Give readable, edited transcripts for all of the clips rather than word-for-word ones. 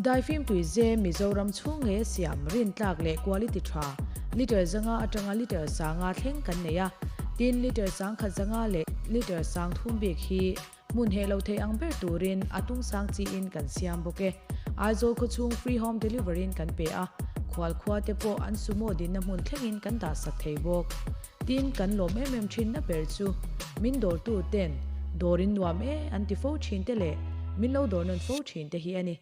Daifim tuize Mizoram chhung nge siam rintlak leh quality tha litre zanga atanga litre sanga thleng kan nei a, tin litre sangkhat zanga leh litre sang thum bik hi hmun heh lo thei ang ber turin a tung sang chiin kan siam bawk e. Aizawl khawchhung free home delivery in kan pe a, khual khua te pawh an sumo dinna hmun thlengin kan dah sak thei bawk. Tin, kan lawm em em thinna ber chu min dawrtu ten dawr in nuam e an ti fo thin te leh min lo dawr nawn fo thin te hi a ni.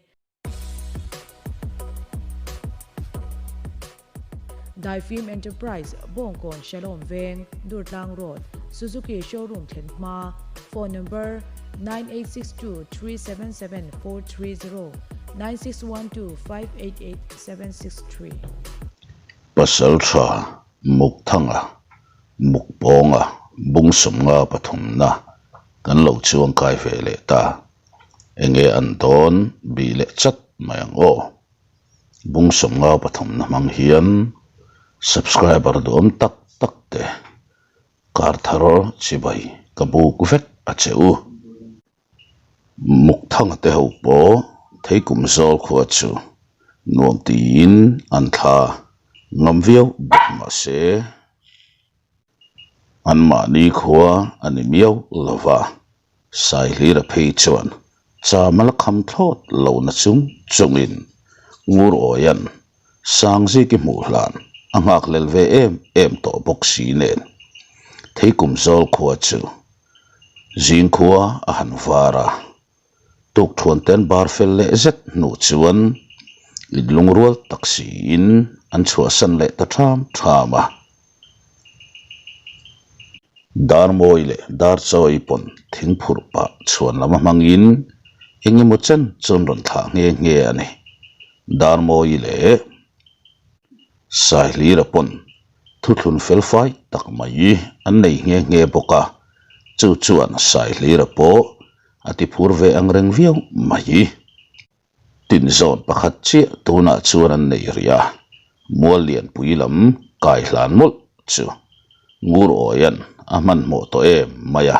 Daifim Enterprise, Bawngkawn Shalom Veng, Durtlang Road, Suzuki Showroom thlen hma, Phone number, 9862377430, 9612588763. Pasal tha Mukthanga, Mukpawnga, bung sawmnga pathumna kan lo chuangkai ve leh ta. Enge an dawn bih leh chat mai ang aw. Bung sawmnga pathumna hmang hian subscriber duhawm tak tak te kar thar chibai ka buk vek a che u. Mukthanga te ho pawh Theikum zawl khua chu nuam tiin an thla ngam viau bawk mah se, anmahni khua a ni miau lo va, Saihlira phei chuan cham a la kham thlawt lo na chung chungin Ngur Awian Sangziki hmuh hlan a nghakhlel ve em em tawh bawk si nen Theikum zawl khua chu Zingkhua a han var a, tukthuan ten bar fel leh zet hnu chuan inlungrual tak siin an chhuahsan leh ta ṭham ṭham a. Darmawi leh Darchawi pawn thingphurh pah chhuan lama hmangin eng emaw chen chuan rawn thlah nghe nghe a ni. Darmawi leh Saihlira pawn Thuthlun felfai tak mai an nei nghe nghe bawk a, chu chuan Saihlira pawh a ti phur ve ang reng viau mai. Tinzawn pakhat chiah tunah chuan an nei rih a, mual lianpui lam kai hlan mawlh chu Ngur Awian a hmanhmawh tawh em mai a,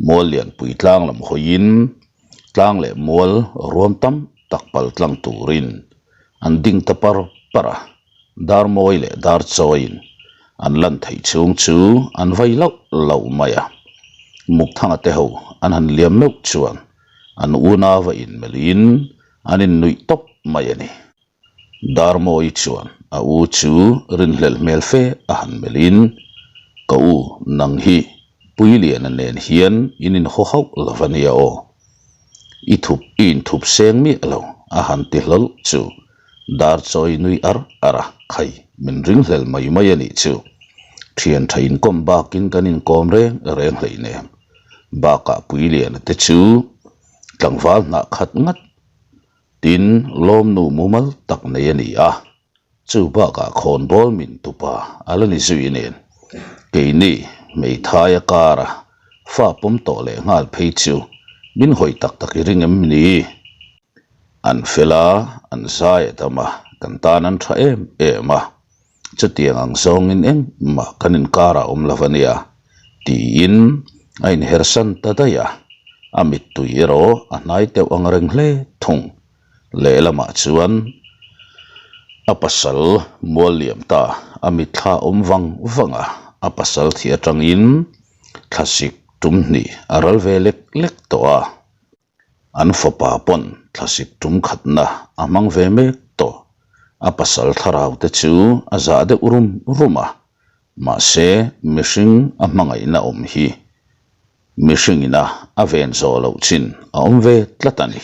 mual lianpui tlang lam hawiin tlang leh mual ruam tam tak pal tlang turin an ding ta par par a. Darmawi leh Darchawiin an lan theih chhung chu an vai loh loh mai a. Mukthanga te ho an han liam meuh chuan an unau a inmelhin an innuih tawp mai a ni. Darmawi chuan a u chu rinhlelh hmel fe a han melhin, Ka u, nang hi Puiliana nen hian in inhaw hauh lo va nia aw. I thup i inthup seng miah lo a han ti hlawlh chu Dar chawi nui ar ar a, khai, min ring hlel mai mai a nih chu. Thian tha inkawm bakin kan inkawm reng reng hleinem. Bakah Puiliana te chu tlangval hnah khat ngat tin lawmnu mumal tak nei a ni a, chu bakah khawnbawl min tupa a la ni zui nen. Keini hmeithai a kara fa pawm tawh leh nghal phei chu min hawi tak tak i ring em ni? An fel a, an zai a dam a, kan tan an tha em em a, chutiang ang zawngin engmah kan inkarah awm lo a nia, tiin a inhersan ta daih a, a mittui erawh a hnai deuh ang reng hle thung. Lehlamah chuan a pasal mual liam ta, a mitthla awm vang vang a, a pasal thih atangin thlasik tum hnih a ral ve lek lek tawh a. An fapa pawn thlasik tum khatna a hmang ve mek tawh. A pasal thlarau te chu a zah deuh rum rum a, mahse mihring a hmangaihna awm hi mihring ina a ven zawh loh chin a awm ve tlat a ni.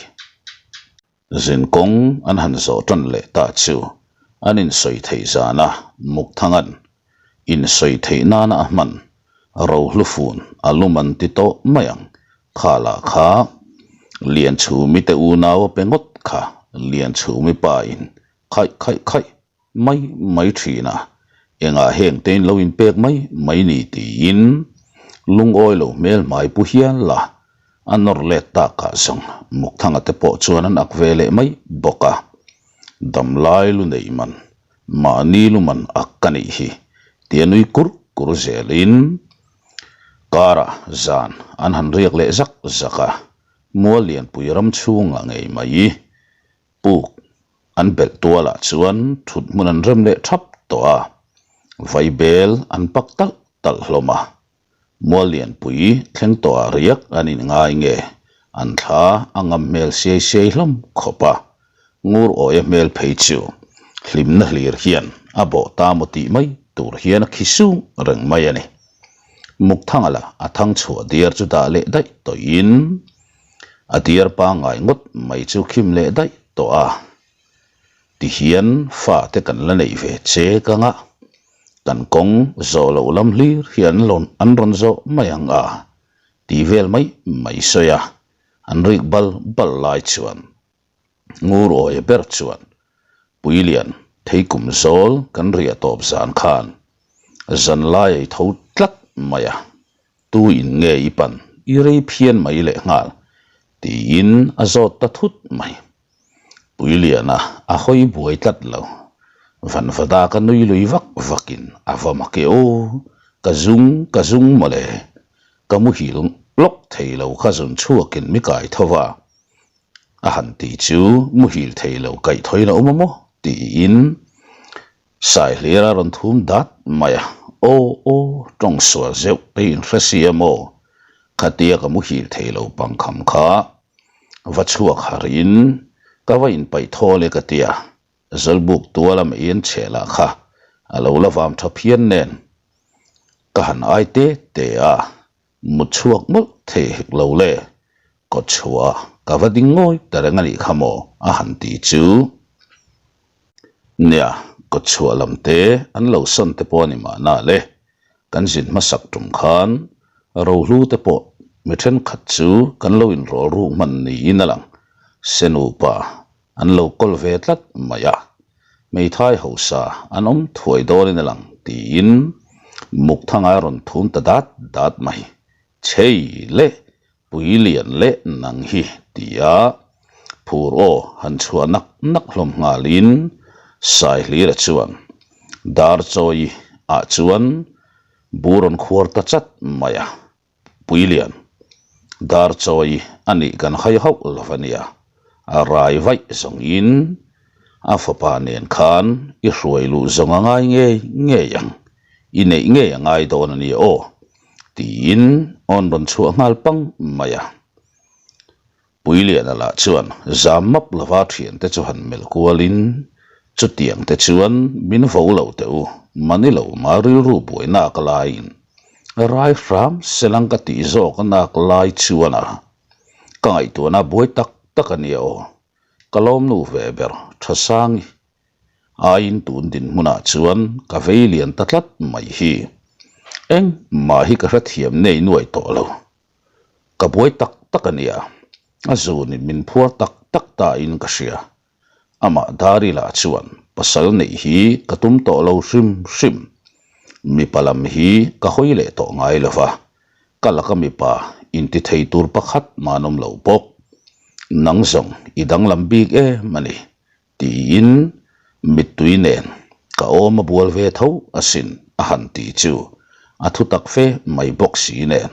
Zin kawng an han zawh tan leh ta chu an insawi theih zana Mukthangan insawi theih nana a hman Rohlufun a lum an ti tawh mai ang Kha lah kha Lianchhumi te unau a pe ngawt kha Lianchhumi pa in khaih khaih khaih mai mai thin a, engah heng te in lo in pek mai mai ni tiin lungawi lo hmel hmai pu hial la a nawr let tak ah zawng Mukthanga te pawh chuan an ak ve leh mai bawk a, damlai lu nei man mahni lu man ak ka nih hi tia nui kur kur zel in Karah zan an han riak leh zak zak a, Muallianpui ram chhungah ngei mai. Puk an belh tualah chuan thut hmun an rem leh thap tawh a, vaibel an pak talh talh hlawm a. Muallianpui thleng tawhah riak an inngai nge an thla a ngam hmel siai siai hlawm khawp a, ngur awia hmel phei chu hlimna hlir hian a bawh ta maw tih mai tur hian a khi sung reng mai a ni. Mukthanga lah a thang chhuah diar chu dah leh daih tawhin a diar pangngai ngawt mai chu khim leh daih tawh a. Tihian fate kan la neih ve che ka ngah. Kan kawng zawh loh lam hlir hi an an rawn zawh mai ang a tih vel mai mai sawi a, an rik bal bal lai chuan ngur awia ber chuan Puilian theikum zawl kan riah tawp zan khan zan lai a i tho tlat mai a, tu in nge i pan i rei phian mai leh nghal tiin a zawt ta thut mai. Puiliana a hawi buai tlat lo. Vanvada ka nui lui vak vakin a va mak e aw, ka zung ka zung mawle. Ka muhil lawk thei lo kha zun chhuakin mi kai tho va. A han ti chu muhil thei lo kaih thawiin a awm a maw tiin Saihlir a rawn thum dat mai a. Aw aw tawng sual zeuh te inhre si a maw? Khatia ka muhil thei lo pangkham kha Va chhuak harin ka va inpaih thawl e ka ti a, Zawlbuk tuala mei an chheh lah kha a lo la vam tha phian nen. Ka han ai te te a, mut chhuak mawlh thei hek lo le, kawt chhuah ka va ding ngawi ta reng a nih kha maw a han ti chu. Nia, kawt chhuah lam te an lo sawn te pawh a ni mahna le, Kan zin hmasak tum khan rohlu te pawh mi thenkhat chu kan lo inrawl ruk hman niin a lang. Se nupa an lo kawl ve tlat mai a, hmeithai hausa an awm thuai dawnin a lang tiin Mukthanga a rawn thum ta dat dat mai. Chhei leh pui lian leh nang hi tia phur aw han chhuah nak nak hlawm nghalin Saihlira chuan Darchawi ah chuan bu rawn khuar ta chat mai a, Puilian, Darchawi a nih kan hai hauh lo a nia, a rai vaih zawngin a fapa nen khan i hruai luh zawng a ngai ngei ngei ang, i neih ngei a ngai dawn a nia aw. Tiin awn rawn chhuah nghal pang mai a. Puiliana lah chuan zam map lova thiante chu han melh kualin, Chutiang te chuan min vo lo teh u, mani lo ma rilru buainak laiin rai hram selang ka tih zawk a nak lai chuan a ka ngaihtuahna buai tak tak a nia aw, ka lawmnu ve ber Thasangi Aiin tun dinhmunah chuan ka vei lian ta tlat mai hi. Engmah hi ka hrethiam nei nuai tawh lo. Ka buai tak tak a nia, a zunin min phuar tak tak ta in ka hria. Amah Dari lah chuan pasal neih hi ka tum tawh lo hrim hrim. Mipa lam hi ka hawi leh tawh ngai lo va, ka laka mipa intithei tur pakhat mah an awm lo bawk. Nang zawng i danglam bik em a ni. Tiin mittui nen ka awm a bual ve tho asin a han ti chu a thu tak fe mai bawk si nen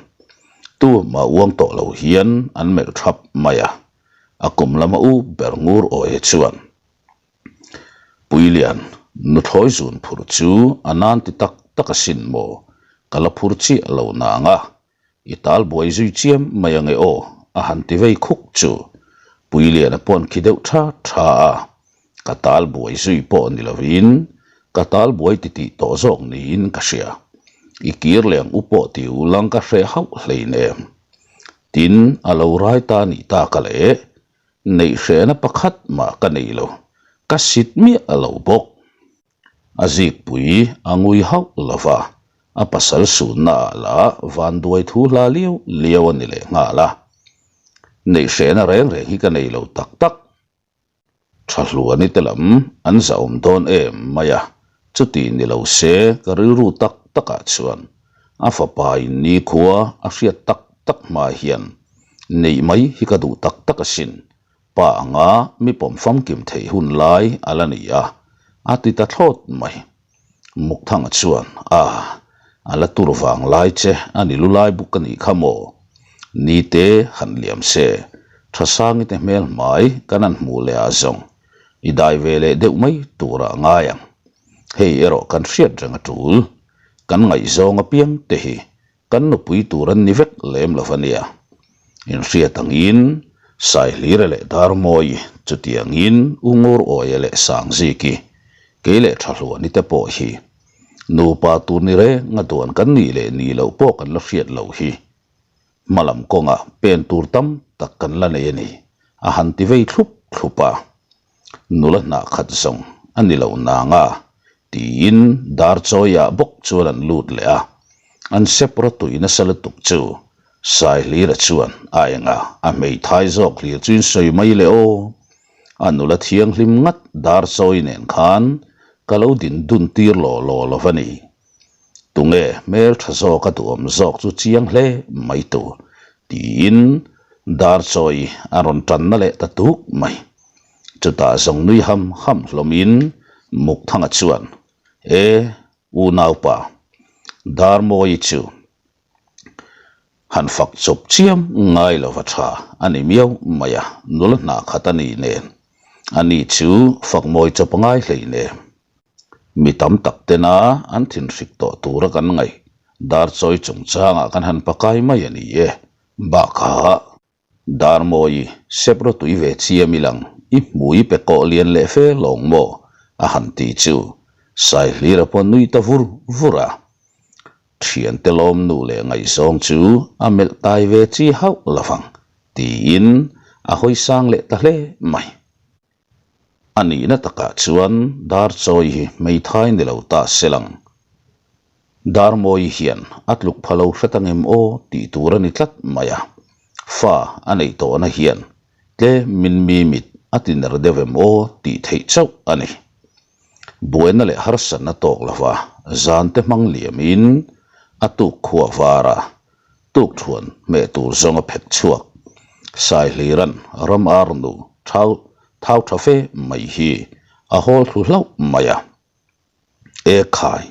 tu mah uang tawh lo hian an melh thap mai a, a kum lama u ber ngur awia chuan Puilian nuthlawi zun phur chu a nan ti tak tak asin maw ka la phur chiah lo nang a I tal buai zui chiam mai ange aw, a han ti vei khuk chu. Puiliana pawn khi deuh tha tha a, ka tal buai zui pawh ni lovin ka tal buai ti tih tawh zawk niin ka hria. I kir leng u pawh ti u lang ka hreh hauh hleinem. Tin, a lo rai ta nih tak a leh, neih hrehna pakhat mah ka nei lo, ka sit miah lo bawk. A zikpui a ngui hauh lo va, a pasal sunna ah lah vanduai thu hla liau liau a ni leh nghal a. Neih hrehna reng reng hi ka nei lo tak tak. Tha hluani te lam an zahawm dawn em mai a, chuti ni lo se ka rilru tak takah chuan a fapa in nikhua a hriat tak tak hma hian neih mai hi ka duh tak tak asin. Pa anga mi pawm famkim theih hun lai a la ni a, a ti ta thlawt mai. Mukthanga chuan, A, a la tur vang lai che a ni lu lai buk a nih kha maw? Ni te han liam se, Thasangi te hmel hmai kan han hmuh leh ah zawng. I dai ve leh deuh mai turah a ngai ang. Hei erawh kan hriat reng a tul. Kan ngaihzawng apiang te hi kan nupui tur an ni vek lem lo va nia. Inhriat angin Saihlira leh Darmawi chutiangin U Ngurawiah leh Sangziki, kei leh Thahluani te pawh hi nupa tur ni reng a duan kan nih leh nih loh pawh kan la hriat loh hi. Hmalam kawngah pen tur tam tak kan la nei a ni, a han ti vei thlup thlup a. Nula hnah khat zawng a ni lo nang a, tiin dar chawiah bawk chuan an lut leh a. An sep rawtui nasa lutuk chu Saihlira chuan a enga a hmeithai zawk hlir chu in sawi mai le aw. A nula thianghlim ngat dar chawi nen khan ka lo din dun tir law law lo va ni. Tunge hmel tha zawk a duhawm zawk chu chiang hle mai tur tiin dar chawi a rawn tanna leh ta tuk mai. Chutah zawng nui ham ham hlawmin Mukthanga chuan, E unaupa, Darmawi chu han fak chawp chiam ngai lova tha a ni miau mai a, nula hnah khat a ni nen ani chu fak mawi chawp a ngai hlei nen. Mi tam tak tena an thinhrik tawh tura kan ngaih dar chawi chungchangah kan han pakai mai a ni e. Bakah Darmawi sep rawtui ve chiam i lang i hmui pe kawh lian leh fe lawng maw a han ti chu Saihlira pawh nui ta vur vur a. Thiante lawm nu leh ngaihzawng chu a melh tai ve chi hauh lovang tiin a hawi sang leh ta hle mai. A nihna takah chuan Darchawi hi hmeithai ni lo ta se lang. Darmawi hian a tluk pha lo hret angem aw tih tur a ni tlat mai a. Fa a neih tawhna hian tlem min mi mit a ti ner deuh em aw tih theih chauh a ni. Buaina leh harsatna tawk lova zante hmang liamin a tuk khua var a, Tukthuan hmeh tur zawnga phet chhuak Saihliran ram ar nu thau thau tha fe mai hi a hawl thlu hlauh mai a. E khai,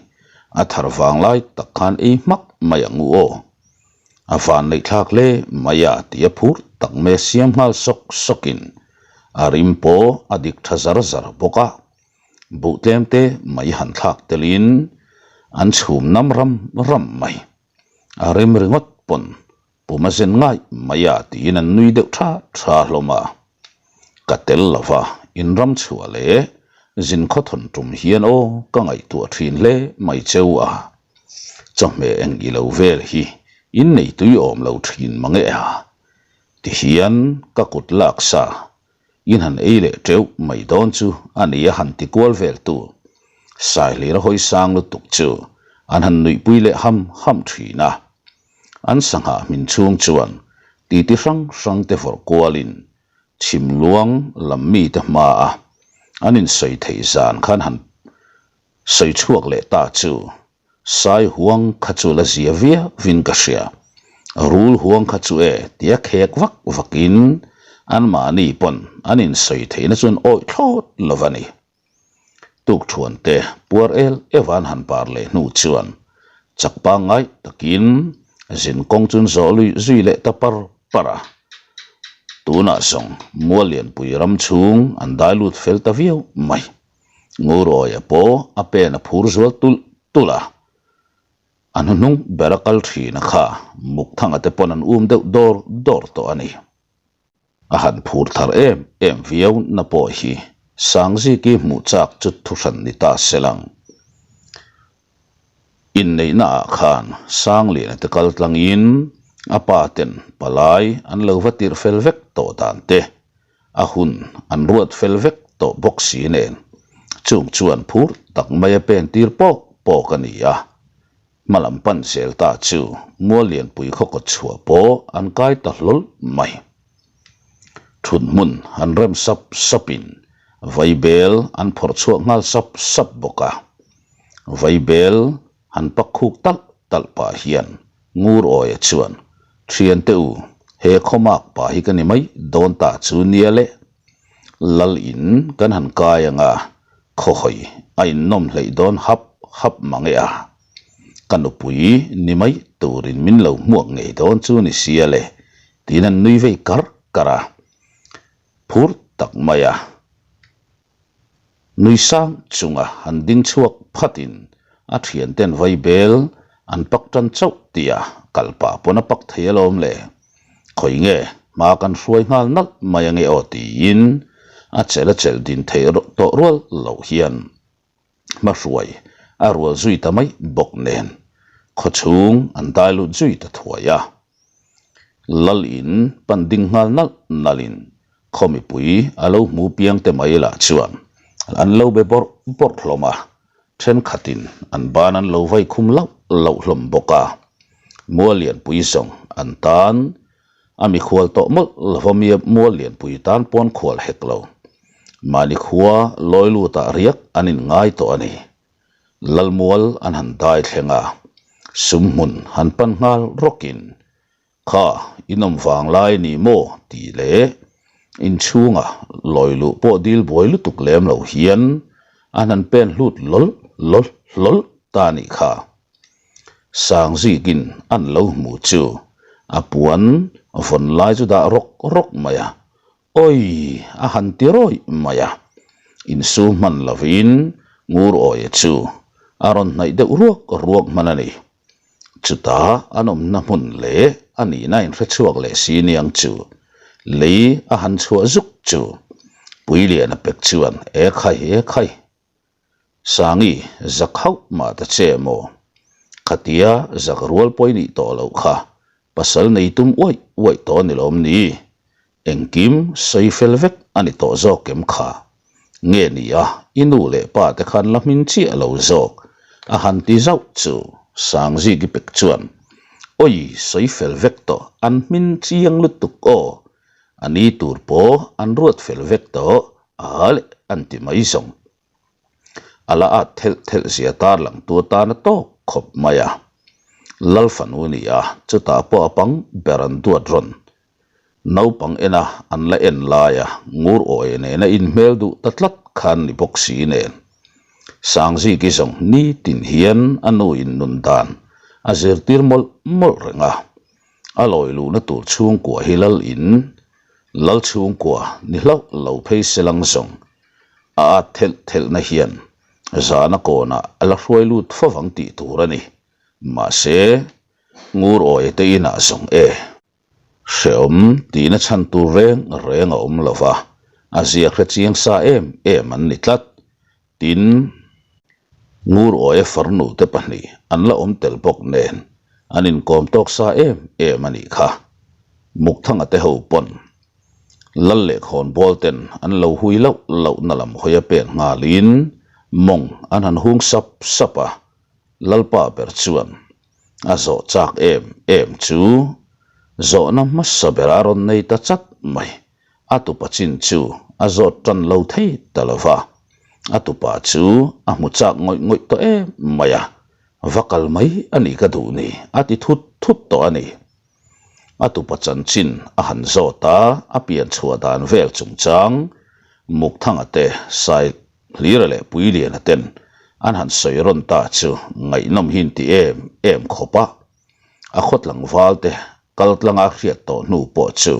a thar vang lai tak khan ei hmak mai ang u aw. A van neih thlak hle mai a ti a phur tak mai a siam nghal sawk sawkin a rim pawh a dik tha zar zar bawk a. Buh tlem te mai han thlak telin an chhum nam ram ram mai. A rem ringawt pawn pum a zen ngai mai a tiin an nui deuh tha tha hlawm a. Ka tel lova in ram chhuah leh zin khaw thawn tum hian aw ka ngaihtuah thin hle mai cheu a. Chawhmeh eng i lo vel hi in nei tui awm lo thin mang e a ti hian ka kut lak sa In han ei leh teuh mai dawn chu a ni a han ti kual vel tu. Saihlira hawi sang lutuk chu an han nuihpui leh ham ham thin a. An sangha hmin chhung chuan titi hrang hrang te vawrh kualin chhim luang lam mite hma a an insawi theih zan khan han sawi chhuak leh ta chu Sai huang kha chu la zia viauin ka hria. Rul huang kha chu e tia khek vak vakin anmahni pawn an insawi theihna chuan awih thlawt lo va ni. Tukthuan te puar el eva an han par leh hnu chuan chak pangngai takin zin kawng chu an zawh lui zui leh ta par par a. Tunah zawng Muallianpui ram chhung an dai lut fel ta viau mai. Ngurawia pawh a pen a phur zual tulh tulh a, a hnuhnung ber a kal thin a kha Mukthanga te pawn an um deuh dawr dawr tawh a ni. A han phur thar em em viau na pawh hi Sangziki hmuh chak chu thuhran ni ta se lang. Inneihna ah khan Sangliana te kal tlangin a pa ten palai an lo va tirh fel vek tawh dan te A hun an ruat fel vek tawh bawk si nen chung chuan phur tak mai a pen tir pawk pawk a ni a. Hmalam pan zel ta chu Muallianpui khaw kawt chhuah pawh an kai ta hlawl mai. Thut hmun an rem sap sapin vaibel an phawrh chhuak nghal sap sap bawk a. Vaibel Han pak khuk talh talh pah hian Ngur Awia chuan, Thiante u, he khawmak pa hi ka ni mai dawn ta chu nia le. Lal in kan han kai anga khawhawi a innawm hleih dawn hap hap mang e a. Ka nupui ni mai turin min lo hmuak ngei dawn chu ni sia le, tiin an nui vei kar kar a. Phur tak mai a. Nui sang chunga han ding chhuak phatin a thianten vaibel an pak tan chauh tia kal pah pawn a pak thei alawm le. Khawi nge hma kan hruai nghal nalh mai ange aw tiin a chelh a chelh din theih tawh rual loh hian hmahruai a rual zui ta mai bawk nen khawchhung an dai lut zui ta thuai a. Lal in pan ding nghal nalh nalh in khaw mipui a lo hmu piang te mai lah chuan an lo be bawrh bawrh hlawm a, thenkhat in an ban an lo vai khum lauh lauh hlawm bawk a. Mual lianpui zawng an tan a mikhual tawh mawlh lova mual lianpui tan pawn khual hek lo. Mahni khua lawi lut ah riak an in ngai tawh a ni. Lalmual an han dai thleng a, sumhmun han pan nghal rawkin, Kha, in awm vang lai ni maw? tih leh inchhunga lawi luh pawh dil buai lutuk lem lo hian an han pen hlut lawlh lawlh hlawlh ta nih kha. Sangzikin an lo hmu chu a puan vawn lai chu dah rawk rawk mai a, Awi! a han ti rawih mai a. Insu hman lovin Ngur Awia chu a rawn hnaih deuh ruak ruak hman a ni. Chutah an awmna hmun leh a nihna inhre chhuak leh si niang chu lei a han chhuah zuk chu Puiliana pek chuan E khai, e khai! Sangi, zak hauh mah ta che maw? Khatia zak rual pawi nih tawh loh kha pasal nei tum uaih uaih tawh a ni lawm ni? Engkim sawi fel vek a ni tawh zawk em kha? Nge ni a, i nu leh pa te khan la hmin chiah lo zawk a han ti zauh chu Sangziki pek chuan, Awi, sawi fel vek tawh, an hmin chiang lutuk aw, a ni tur pawh an ruat fel vek tawh a leh an ti mai zawng. A la at thelh thelh zia tarlang tu atan a tawk khawp mai a. Lal fanu ni a, chutah pawh a pang ber an duat rawn. Naupang ena an la en lai a, ngur awi nena inhmel duh ta tlat khan ni bawk si nen. Sangziki zawng nitin hian a nu in nun dan a zirtir mawlh mawlh reng a. A lawi luhna tur chhungkua hi lal in, lal chhungkua ni hlauh lo phei se lang zawng a at thelh thelhna hian zahna kawnah a la hruai lut favang tih tur a ni. Mahse, ngur awi te inah zawng e. Hreawm tihna chhan tur reng reng a awm lo va, a ziak hre chiang sa em em an ni tlat. Tin, ngur awia farnu te pahnih an la awm tel bawk nen an inkawm tawk sa em em a nih kha. Mukthanga te ho pawn Lal leh khawnbawl ten an lo hui loh lohna lam hawi a pek nghalin mawng an han hung sap sap a, Lalpa ber chuan a zawh chak em em chu zawhna hmasa ber a rawn nei ta chat mai. A tupa chin chu a zawt tan lo thei ta lo va, a tupa chu a hmu chak ngawih ngawih tawh em mai a, va kal mai a nih ka duh ni a ti thut thut tawh a ni. A tupa chanchin a han zawt a, a pian chhuah dan vel chungchang Mukthanga te, Saihlira leh Puiliana ten an han sawi rawn ta chu ngaihnawm hi inti em em khawp a, a khaw tlangval te kal tlanga hriat tawh hnu pawh chu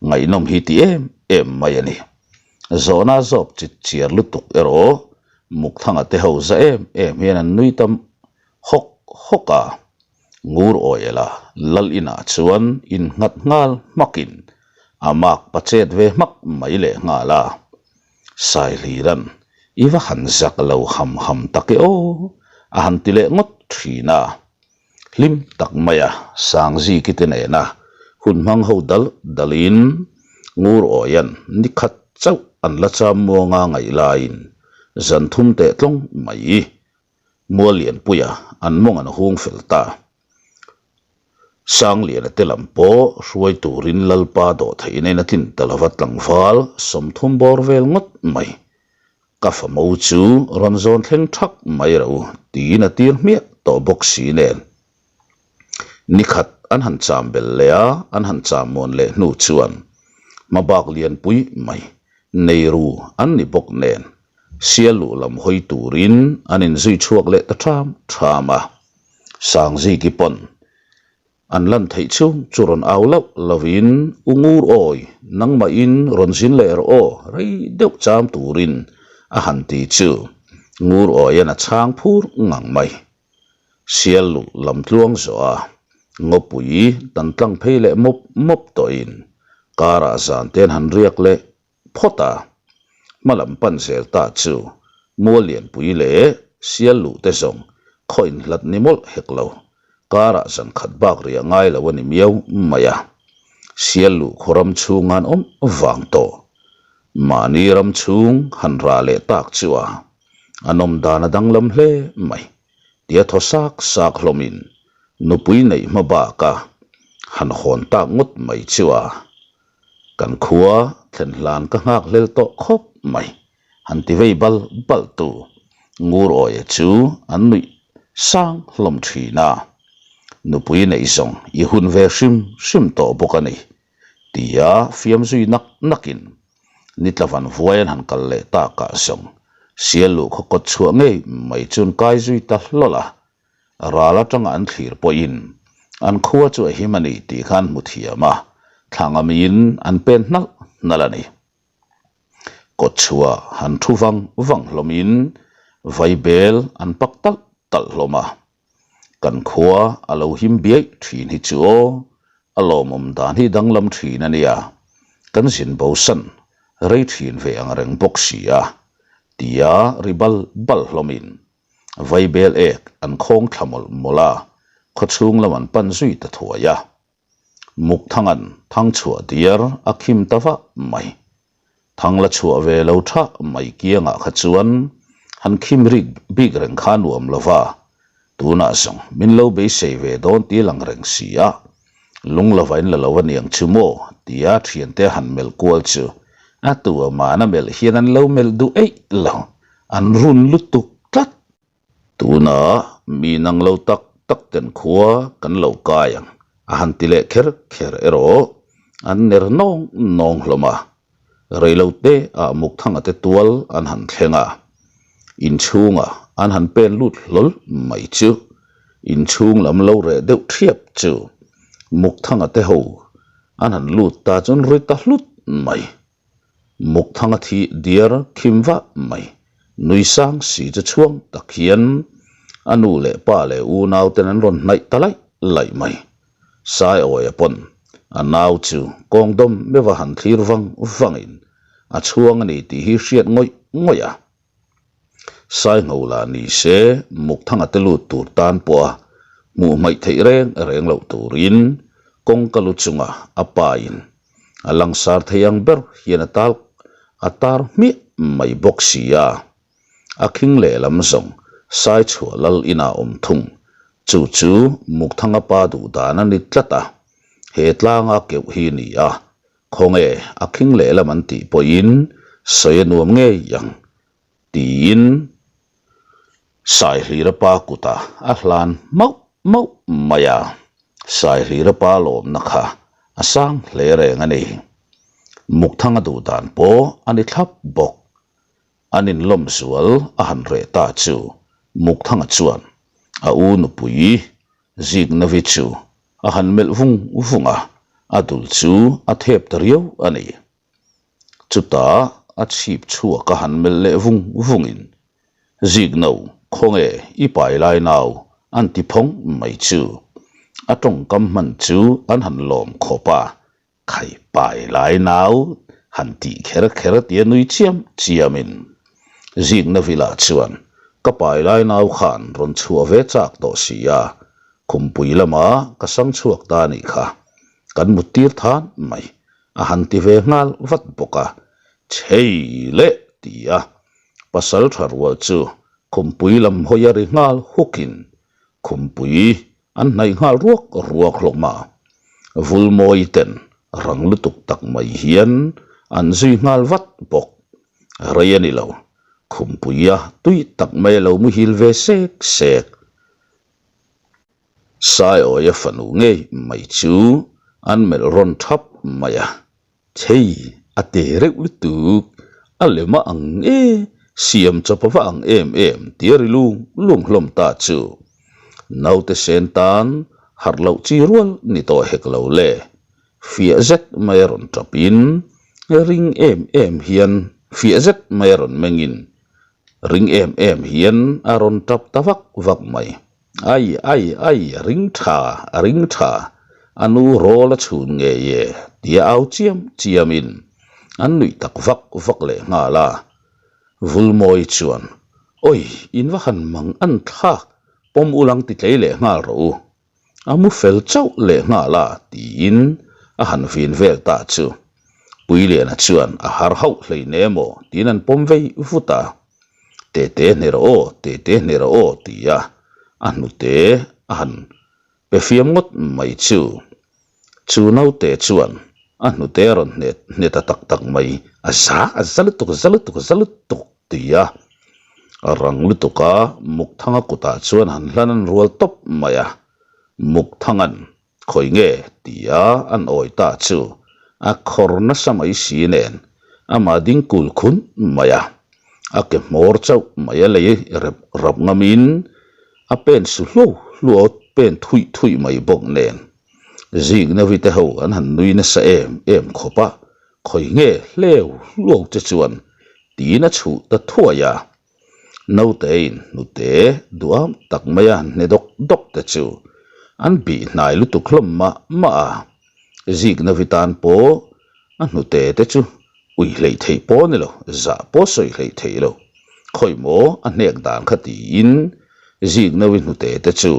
ngaihnawm hi ti em em mai a ni. Zawhna zawp chit chiar lutuk erawh Mukthanga te ho za em em hian an nui ta hawk hawk a. Ngur Awela lal inah chuan innghat nghal hmakin a mak pa chet ve hmak mai leh nghal a. Saihliran, I va han zak lo ham ham tak e aw, a han ti leh ngawt thin a. Hlim tak maia Sangziki te nena hun hmang ho dal dalin Ngur Awian ni khat chauh an la cham muanga ngaih laiin zan thum teh tlawng mai Muallianpuia an mawng an hung fel ta. Sangliana te lam pawh hruai turin Lalpa dawh theihna in a tlin ta lova tlangval 30 bawr vel ngawt mai. Ka famo chu rawn zawn thleng thak mai ro tiin a tir hmiah tawh bawk si nen. Nikhat an han cham bel leh a, an han cham muan leh hnu chuan hmabak lianpui mai nei ru an ni bawk nen Sial luh lam hawi turin an inzui chhuak leh ta ṭham ṭham a. Sangziki pawn an lan theih chhung chu rawn au loh lovin, U Ngur awi, nangmahin rawn zin leh rawh aw, rei deuh cham turin a han ti chu ngur awian a chhang phur ngang mai. Sial luh lam tluang zawh a, ngawpui tan tlang phei leh mawp mawp tawhin karah zan te an han riak leh phawt a. Hma lam pan zel ta chu mual lianpui leh sial luh te zawng khaw inhlat ni mawlh hek lo, karah zan khat bak riah ngai lo a ni miau mai a. Sial luh khaw ram chhung an awm vang tawh. Mahni ram chhung han rah leh tak chu a a nawm dan a danglam hle mai tia thaw sak sak hlawmin nupui neih hma baka han hawn tak ngawt mai chu a Kan khua thlen hlan ka nghak hlel tawh khawp mai, han ti vei bal bal tu Ngur Awia chu an nuih sang hlawm thin a. Nupui neih zawng i hun ve hrim hrim tawh bawk a ni, tia fiam zui nak nakin Nitlavan vuai an han kal leh takah zawng sial luh khaw kawt chhuah ngei mai chu an kai zui ta hlawl a. Ral atanga an thlir pawhin an khua chu a him a ni tih kha an hmu thiam a, thla ngamiin an pen hnalh hnalh a ni. Kawtchhuah han thu vang vang hlawmin vaibel an pak talh talh hlawm a. Kan khua a lo him biaih thin hi chu aw, a lawmawm dan hi danglam thin a nia, kan zin bosan rei thin ve ang reng bawk si a, tia ri bal bal hlawmin Vaibel ek an khawng thla mawlh mawlh a, khawchhung lam an pan zui ta thuai a. Mukthanga'n thangchhuah diar a khim ta vah mai. Thang la chhuah ve lo tha mai kiangah kha chuan han khim rik bik reng kha nuam lo va, tunah zawng min lo beisei ve dawn ti lang reng si a, lung lova in la lo a niang chu maw tia thiante han melh kual chu a tua mahna melh hian an lo melh duh eih lo. An run lutuk tlat. Tunah mi nang lo tak tak ten khua kan lo kai ang a han ti leh kher kher erawh an ner nawng nawng hlawm a. Reilo te ah Mukthanga te tual an han thleng a, inchhungah an han pen lut hlawl mai chu inchhung lam lo reh deuh thiap chu Mukthanga te ho an han lut ta chuan ri ta hlut mai. Mukthanga thi diar khim vah mai. Nui sang si chu chhuang tak hian a nu leh pa leh unau ten an rawn hnaih ta laih laih mai. Saiawia pawn a nau chu kawng dawm meuh a han thlir vang vangin a chhuang a ni tih hi hriat ngawih ngawih a. Saingho lah ni se Mukthanga te lut tur tan pawha hmuh hmaih theih reng reng loh turin kawngka lu chunga a pain a langsar thei ang ber hian a tal a tar hmiah mai bawk si a. A khing lehlam zawng Saichhuah lal inah awm thung. Chu chu Mukthanga pa duh dan a ni tlat a, he tlanga keuh hi ni a, Khawnge a khing lehlam an tih pawhin sawi a nuam ngei ang tiin Saihlira pa kutah a hlan mauh mauh mai a, Saihlira pa lawmna kha a sang hle reng a ni. Mukthanga duh dan pawh a ni thlap bawk. An inlawm zual a han reh ta chu Mukthanga chuan a u nupui Ziknavi chu A han melh vung vung a, a dul chu a thep ta riau a ni. Chutah a chhip chhuak a han melh leh vung vungin, Zikno, khawnge i pai lai nau an ti phawng mai chu. A tawngkam hman chu an han lawm khawp a, Khai pai lai nau han tih kher kher tia nui chiam chiamin Zikna vilah chuan ka pai lai nau khan rawn chhuah ve chak tawh si a, khumpui lama ka sang chhuak ta anih kha, kan mut tir than mai a han ti ve nghal vat bawk a, chhei leh ti a pasal tha rual chu khumpui lam hawi a ri nghal hukin khumpui An hnaih nghal ruak ruak hlawm a, Vulmawi ten rang lutuk tak mai hian an zui nghal vat bawk. Rei a ni lo, Khumpuia tui tak mai a lo muhil ve sek sek. Saiawia fanu ngei mai chu an melh rawn thap mai a. Chei, a te reuh lutuk, a lem a ang e, siam chawp a va ang em em tia ri lung lung hlawm ta chu. Naute sen tan harh loh chi rual ni tawh hek lo le, fiah zet mai a rawn tap in, ring em em hian fiah zet mai a rawn meng in. Ring em em hian a rawn tap ta vak vak mai. Ai ai ai, a ring tha, a ring tha, a nu rawl a chhun ngei e tia au chiam chiamin an nuih tak vak vak leh nghal a. Vulmawi chuan, Awi, in va han mang an thlak, pawm ulang ti tlei leh nghal rawh u. A mu fel chauh leh nghal a tiin a han vin vel ta chu. Puiliana chuan a har hauh hlein emaw tiin an pawm vei vut a. Tete hne rawh aw, tete hne rawh aw tia a hnute a han pe fiam ngawt mai chu. Chu naute chuan a hnute a rawn hne hne ta tak tak mai, a za a za lutuk, za lutuk, za lutuk tia rang lutuka Mukthanga kutah chuan han hlan an rual tawp mai a. Mukthanga'n khawi nge tia an awi ta chu a khawr nasa mai si nen amah ding kul khun mai a, a ke hmawr chauh mai a lei rep rap ngamin a pen su hluau hluau pen thuih thuih mai bawk nen Ziknavi te ho an han nui nasa em em khawp a, khawi nge hleu hluau che chuan tiin a chhuh ta thuai a. Nautein hnute duam tak mai a han hne dawk dawk te chu an bih hnai lutuk hlawm mah mah a. Ziknavi tan pawh a hnute te chu ui hleih theih pawh a ni lo, zah pawh sawi hleih theih lo. Khawi maw a hnek dan kha tiin Ziknavi hnute te chu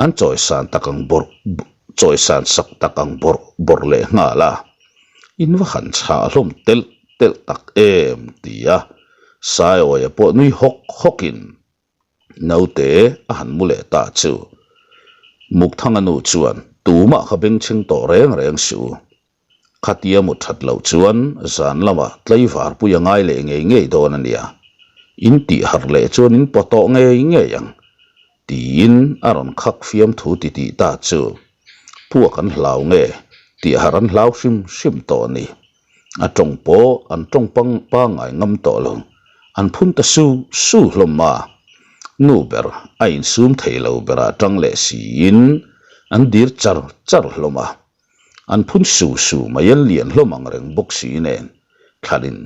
An chawisan tak ang bawrh chawisan sak tak ang bawrh bawrh leh nghal a, in va han chhah hlawm telh telh tak em ti a Saiawia pawh nui hawk hawkin naute a han mu leh ta chu Mukthanga nu chuan tumah kha bengchheng tawh reng reng suh u. Khatia mut that loh chuan zan lamah tlaivar pui a ngai leh ngei ngei dawn a nia. In tih harh leh chuan in paw tawh ngei ngei ang tiin a rawn khak fiam thu ti tih ta chu puak an hlau nge tih harh an hlau hrim hrim tawh a ni. A tawng pawh an tawng pang pangngai ngam tawh lo. An phun ta su su hlawm a. Nu ber a insum thei lo berah tang leh siin an dir char char hlawm a. An phun su su mai an lian hlawm ang reng bawk si nen thlalin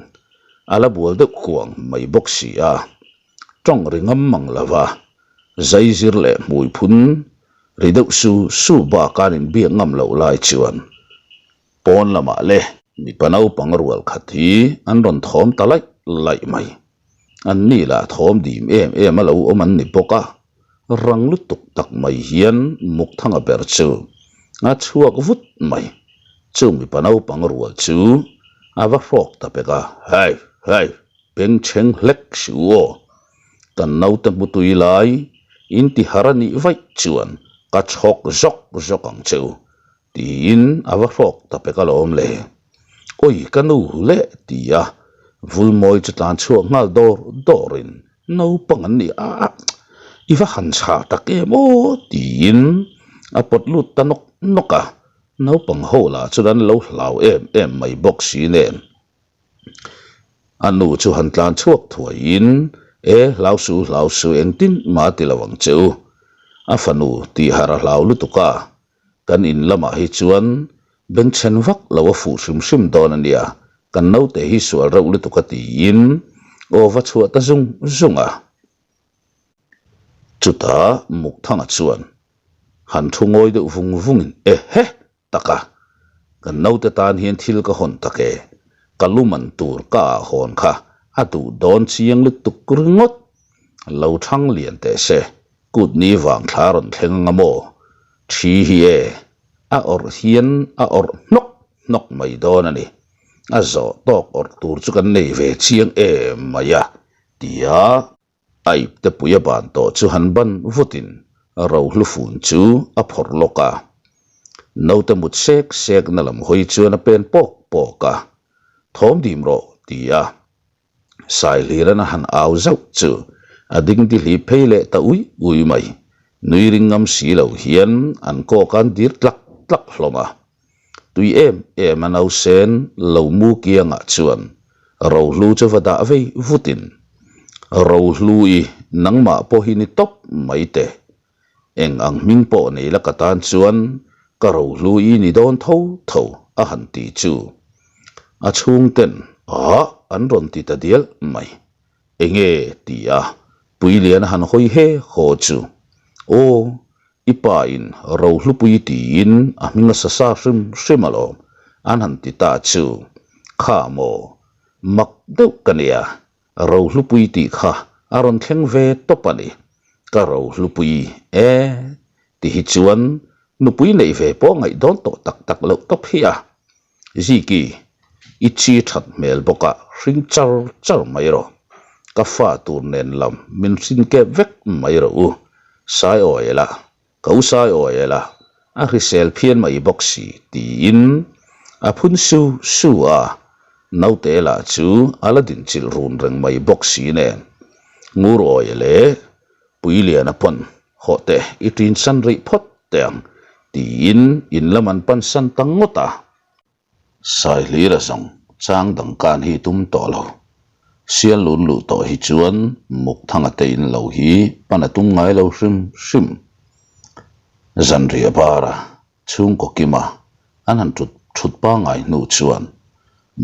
a la bual deuh kuang mai bawk si a, tawng ri ngam mang lo va, zai zir leh hmui phun ri deuh su su bak an inbiak ngam loh lai chuan pawn lamah le mipa naupang rual khat hi an rawn thawm ta laih laih mai. An ni lah thawm dim em em a lo awm an ni bawk a. Rang lutuk tak mai hian Mukthanga ber chu a chhuak vut mai. Chu mipa naupang rual chu a va hrawk ta pek a, Hei! Hei! Bengchheng hlek si u aw! Kan naute hmutui lai in ti har a nih vaih chuan ka chhawk zawk zawk ang che u, tiin a va hrawk ta pek alawm le. Awi ka nu le ti a, Vulmawi chu tlan chhuak nghal dawr dawrin naupang an ni a, i va han chhah tak em aw tiin a pawt lut ta nawk nawk a, naupang ho lah chuan an lo hlau em em mai bawk si nen. A nu chu han tlan chhuak thuaiin, E, hlau su, hlau su, engtin mah a ti lo ang che u. A fanu tih harh a hlau lutuk a, Kan in lamah hi chuan bengchhen vak lo a fuh hrim hrim dawn a nia, kan naute hi sual reuh lutuk a tiin aw va chhuah ta zung zung a. Chutah Mukthanga chuan han thu ngawi deuh vung vungin Ehe! Taka, kan naute tan hian thil ka hawn tak e, ka lu man tur ka ah hawn kha a duh dawn chiang lutuk ringawt, lo thang lian teh se Kut ni vang thla rawn thleng anga maw? Thi hi e, a awrh hian a awrh hnawk hnawk mai dawn a ni. A zawh tawk awrh tur chu kan nei ve chiang em mai a, tia a ipte pui a ban tawh chu han ban vutin rohlu fun chu a phawrh lawk a. Naute mut sek sek na lam hawi chuan a pen pawk pawk a, Thawm dim rawh, tia Saihliran a han au zauh chu a dingdi hlip phei leh ta ui ui mai. Nui ring ngam si lo hian an kawk an dir tlak tlak hlawm a. Tui em em a nausen lo mu kiangah chuan Rohlu chu va dah vei vutin, Rohlu-i nangmah pawh hi ni tawp mai teh. Eng ang hming pawh nei la ka tan chuan ka rohlu i ni dawn tho tho a han ti chu a chhungten ah an rawn ti ta dial mai. Enge ti a Puilian a han hawi he haw chu, Aw, i pa in Rohlupui tiin a hming a sa sa hrim hrim alawm an han ti ta chu, Kha maw, mak deuh ka nia, Rohlupui tih kha a rawn thleng ve tawp a ni. Ka Rohlupui e ti hi chuan nupui neih ve pawh ngaih dawn tawh tak tak loh tawp hi a. Ziki, i chi that hmel bawk a, hring char char mai rawh. Ka fa tur nen lam min hrin kep vek mai rawh u. Sai awi la, ka u sai awi la, a hrisel phian mai bawk si, tiin a phun su su a. Naute lah chu a la dinchilh run reng mai bawk si nen. Ngur awi leh Puiliana pawn hawh teh i ṭin san rih phawt teh ang tiin in lam an pan san ta ngawt a. Saihlira zawng chang dang kan hi tum tawh lo. Sial lun luh tawh hi chuan Mukthanga te in lo hi pan a tum ngai lo hrim hrim. Zanriah bara chhungkaw kima an han ṭut ṭhut pangngai hnu chuan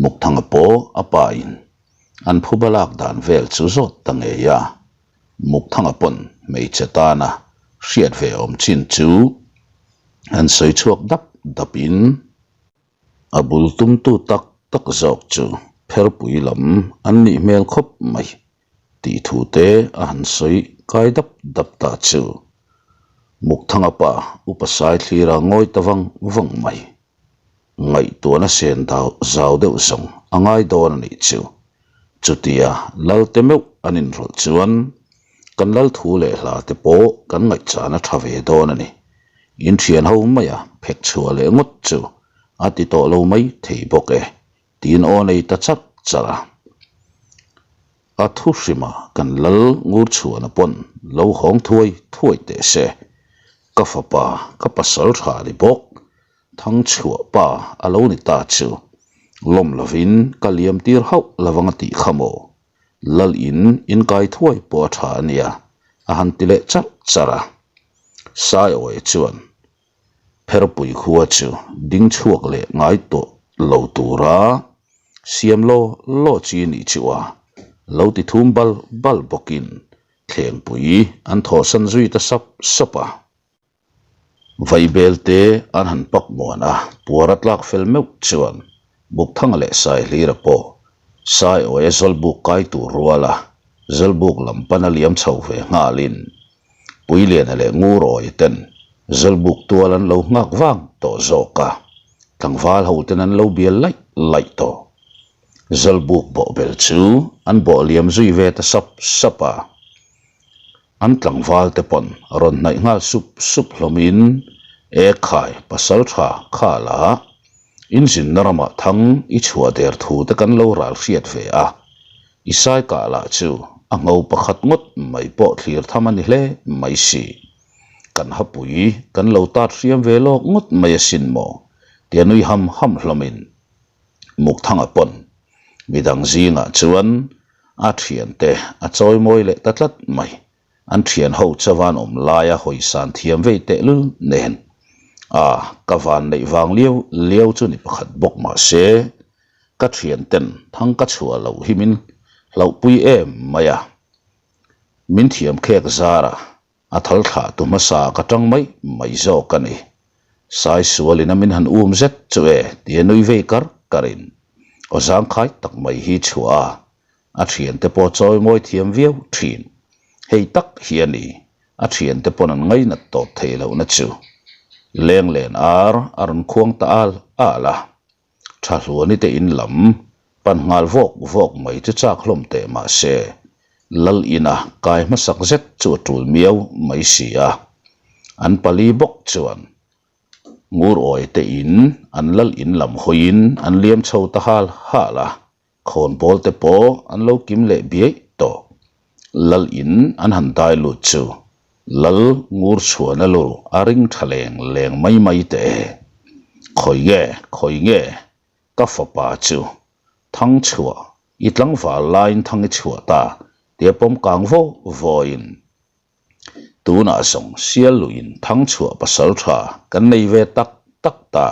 Mukthanga pawh a pa in an phuba lak dan vel chu zawt ta ngei a. Mukthanga pawn hmeichhe tana hriat ve awm chin chu an sawi chhuak dap dap in a bul tumtu tak tak zawk chu pherpui lam an nih hmel khawp mai tih thu te a han sawi kai dap dap ta chu Mukthanga pa upa sai thlira ngawi ta vang vang mai. Ngaihtuahna sen dau zau deuh zawng a ngai dawn a nih chu. Chutia lal te meuh an inrawlh chuan kan lal thu leh hla te pawh kan ngaihchana tha ve dawn a ni. In thian ho maia phek chhuah leh ngawt chu a ti tawh lo mai thei bawk e tiin aw nei ta charh charh a. A thu hrima kan lal ngur chhuahna pawn lo hawng thuai thuai teh se. Ka fapa ka pasal tha ni bawk Thangchhuah pa a lo ni ta chu lawm lovin ka liam tir hauh lovang a tih kha maw? Lal in inkai thuai pawh a tha a nia, a han ti leh charh charh a. Saiawi chuan Pherpui khua chu ding chhuak leh ngai tawh lo tura siam law law chi nih chu a lo ti thum bal bal bawkin thlengpui an thawhsan zui ta sap sap a. Vaibel te an han pak muan a, puar a tlak fel meuh chuan Bukthanga leh Saihlira pawh Saiawia Zawlbuk kai tur rual a, Zawlbuk lam pana liam chho ve nghalin Puiliana leh Ngurawi ten Zawlbuk tual an lo nghak vang tawh zawk a, tlangval ho ten an lo bial laih laih tawh. Zawlbuk bawhbel chu an bawh liam zui ve ta sap sap a. An tlangval te pawn rawn hnaih nghal sup sup hlawmin, E khai, pasal tha kha la, in zinna ramah thang i chhuah der thu te kan lo ral hriat ve a, i sai kah lah chu a ngho pakhat ngawt mai pawh thlir tham a ni hle mai si. Kan hapui kan lo tat hriam ve lawk ngawt mai asin maw? tia nui ham ham hlawmin Mukthanga pawn midang zingah chuan A thiante a chawi mawi leh ta tlat mai. An thian ho chavan awm laia hawisan thiam vei tehlul nen. A, ka van neih vang liau liau chu ni pakhat bawk mah se, ka thianten thang ka chhuah loh hi min hlauhpui em mai a. Min thiam khek zar a, A thal thlah tu hmasa ka tang mai mai zawk a ni. Sai sualin a min han um zet chu e tia nui vei kar karin aw zangkhai tak mai hi chhuah a, a thiante pawh chawi mawi thiam viau thin. Hei tak hi a ni, a thiante pawn an ngainat tawp thei lohna chu. Lenglen ar a rawn khuang ta al al a. Tha hluani te in lam pan nghal vawk vawk mai chu chak hlawm teh mah se, Lal ina kai hmasak zet chu a tul miau mai si a. An pali bawk chuan ngur awi te in an lal in lam hawiin an liam chho ta hal hal a. Khawnbawl te pawh an lo kim leh biaih tawh. Lal in an han dai lut chu Lal ngur chhuan a lu a ring tha leng leng mai mai teh e. Khawi nge, khawi nge ka fapa chu thang chhuah i tlangval laiin thang i chhuah ta tia pawm kang vaw vawiin Tunah zawng sial luin thang chhuah pasal tha kan nei ve tak tak ta.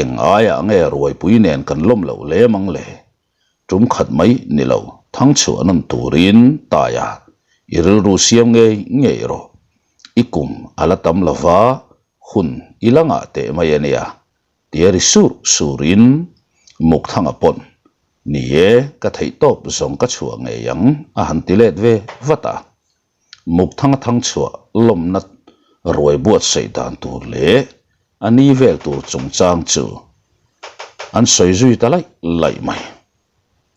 Eng aiah nge ruaipui nen kan lawm loh lem ang le? Tum khat mai ni lo. Thangchhuah nawn turin Taia i rilru siam ngei ngei rawh. I kum a la tam lo va, hun i la ngah teh mai a nia, tia ri sur surin Mukthanga pawn, Ni e, ka theih tawp zawng ka chhuah ngei ang, a han ti let ve vat a. Mukthanga thangchhuah lawmna ruai buatsaih dan tur leh a ni vel tur chungchang chu an sawi zui ta laih laih mai.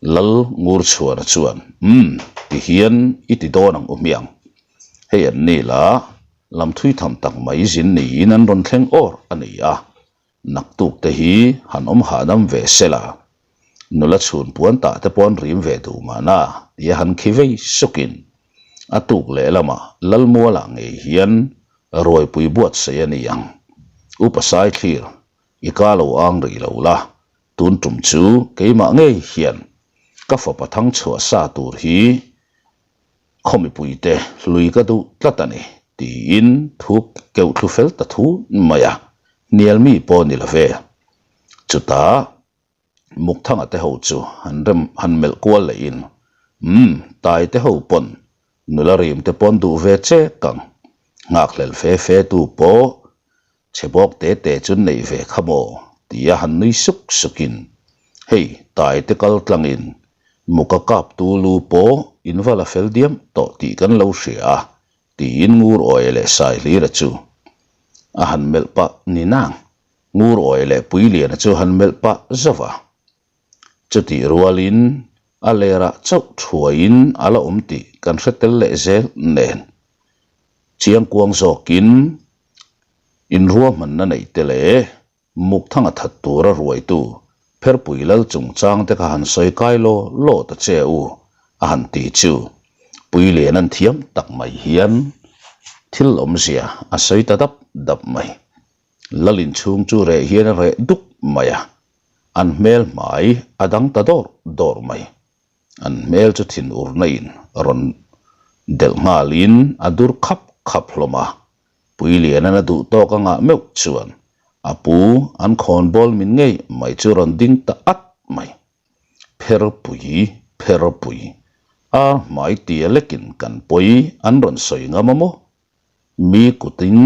Lal Ngurchhuana chuan, Umm, ti hian i ti dawn ang u hmiang. Hei an ni la, lam thui tham tak mai zin niin an rawn thleng awr a ni a, Naktuk te hi han awm hahdam ve se la, nula chhun puan tah te pawh an rim ve duh mahna tia han khi vei sukin a tuk lehlamah Lalmualah ngei hian ruaipui buatsaih a ni ang. Upa Saithlir, i ka lo ang rih lo la, tun tum chu keimah ngei hian ka fapa thang chhuah sa tur hi Khaw mipuite hlui ka duh tlat a ni, tiin thu keuh thlu fel ta thu mai a, hnial mi pawh ni lo ve. Chutah Mukthanga te ho chu han rem han melh kual lehin, Umm, tai te ho pawn nula rim te pawn duh ve che kang, nghakhlel fe fe tu pawh Chhe bawk te te chu neih ve kha maw? tia han nui suk sukin, Hei, taite kal tlangin muka kap tu lu pawh in va la fel diam tawh tih kan lo hria a, tiin Ngur Awia leh Saihlira chu a han melh pah ni nang. Ngur Awia leh Puiliana chu han melh pah zauh a. Chutih rualin a lerah chauh thuaiin a la awm tih kan hre tel leh zel nen. Chiangkuang zawkin inruahmanna neih te leh Mukthanga that tura ruaitu Pherpui Lal chungchang te kha han sawi kai law law ta che u a han ti chu Puilian an thiam tak mai hian thil awmzia a sawi ta dap dap mai. Lal inchhung chu reh hian a reh duk mai a, an hmel hmai a dang ta dawr dawr mai. An hmel chu thin urna in rawn delh nghalin a dur khap khap hlawm a, Puilianan a duh tawk a ngah meuh chuan a pu an khawnbawl min ngei mai chu rawn ding ta at mai. Pherpui, pherpui, ar hmai tia lekin kan pawi an rawn sawi ngam a maw? Mi kutin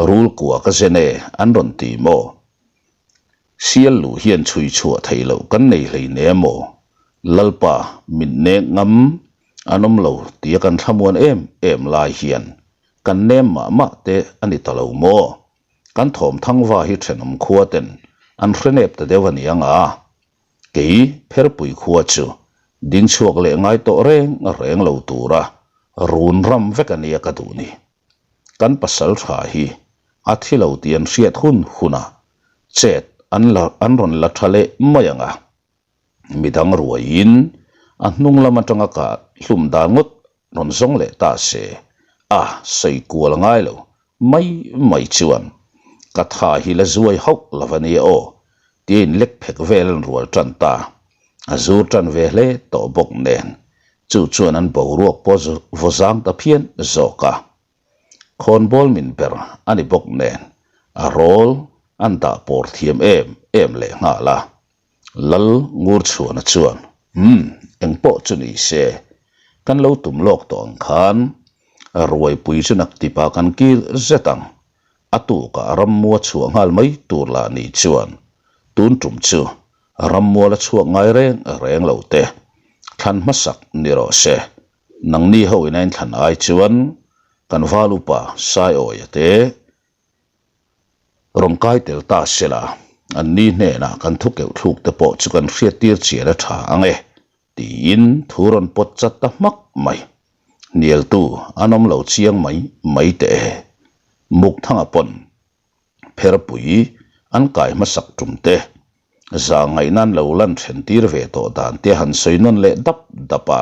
rul kua ka zen e an rawn ti maw? Sial luh hian chhui chhuah theih loh kan nei hlei ne maw? Lalpa mit nek ngam an awm lo tia kan thlamuan em em lai hian kan nem mah mah te a ni ta lo maw? Kan thawm thangva hi thenawm khua ten an hre nep ta deuh a ni ang a. Kei Pherpui khua chu ding chhuak leh ngai tawh reng reng lo tura run ram vek a nia ka duh ni. Kan pasal tha hi a thi lo tih an hriat hun hunah chet an la an rawn la tha leh mai ang a. Midang ruaiin a hnung lam atanga kah hlum dan ngawt rawn zawng leh ta se, a sawi kual ngai lo mai mai chuan ka tha hi la zuai hauh lo a nia aw tia in lek phek vel an rual tan ta, a zur tan ve hle tawh bawk nen chu chuan an boruak pawh vaw zang ta phian zawk a, khawnbawl min ber a ni bawk nen a rawl an dah pawr thiam em em leh nghal a. Lal Ngurchhuana chuan, Umm, engpawh chu ni se, kan lo tum lawk tawh ang khan, ruaipui chu naktipah kan kil zet ang. A tukah rammua chhuah nghal mai tur lah ni chuan, tun tum chu rammuala chhuak ngai reng reng lo te, thlan hmasak ni rawh se. Nangni ho ina inthlan ai chuan kan val upa Saiawia te, Rawn kai tel ta se la, an ni hnenah kan thu keuh thluk te pawh chu kan hriattir chian a tha ang e, tiin thu rawn pawt chat ta hmak mai. Hnialtu an awm lo chiang mai mai teh e. Mukthanga pawn pherpui an kai hmasak tum te, zahngaihna an lo lan then tir ve tawh dan te han sawi nawn leh dap dap a.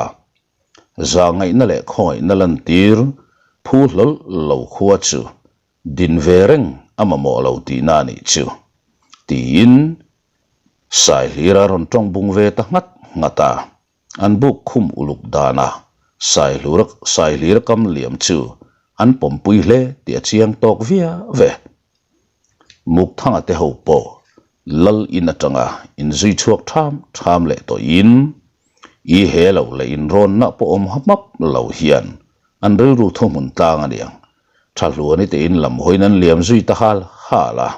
Zahngaihna leh khawngaihna lantir phu hlawl lo khua chu din ve reng a mamawh lo tihna a nih chu, tiin Saihlira rawn tawng bung ve ta nghat nghat a. An buk khum uluk danah Saihlura Saihlira kam liam chu an pawmpui hle tih a chiang tawk viau ve. Mukthanga te ho pawh Lal in atanga inzui chhuak tham tham leh tawhin. I he lo leh inrawnna pawh awm hmap lo hian an rilru thuhmun tlang a niang. Tha hluani te in lam hawiin an liam zui ta hal hal a.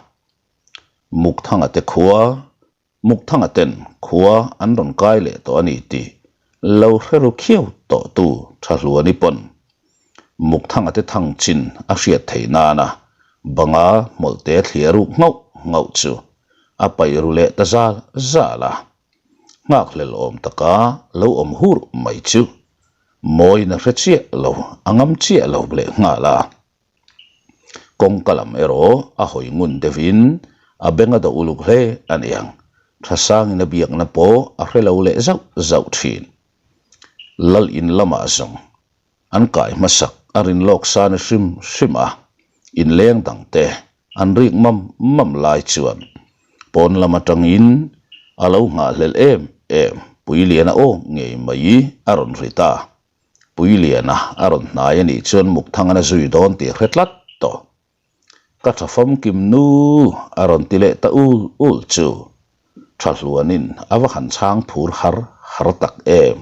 Mukthanga te khua, Mukthanga ten khua an rawn kai leh tawh a ni tih lo hre ru khiau tawh tu Tha hluani pawn Mukthanga te thang chin a hriat theih nana banga hmawlhte thliah ruk nghauh nghauh chu a paih ru leh ta zal zal a. Nghakhlel awm taka lo awm hur mai chu mawiin a hre chiah lo, a ngam chiah lo leh nghal a. Kawngka lam erawh a hawi ngun deuhin a beng a dawh uluk hle a niang, Thasangin a biakna pawh a hre lo leh zauh zauh thin. Lal in lamah zawng an kai hmasak a rin lawk sa ni hrim hrim a, inleng dangte an rik mam mam lai chuan pawn lam atangin a lo nghahhlelh em em Puiliana aw ngei mai a rawn ri ta. Puiliana a rawn hnai a nih chuan Mukthangana zui dawn tih a hre tlat tawh. Ka tha famkim nu a rawn ti leh ta ul ul chu tha hluanin a va han chhang phur har har tak em.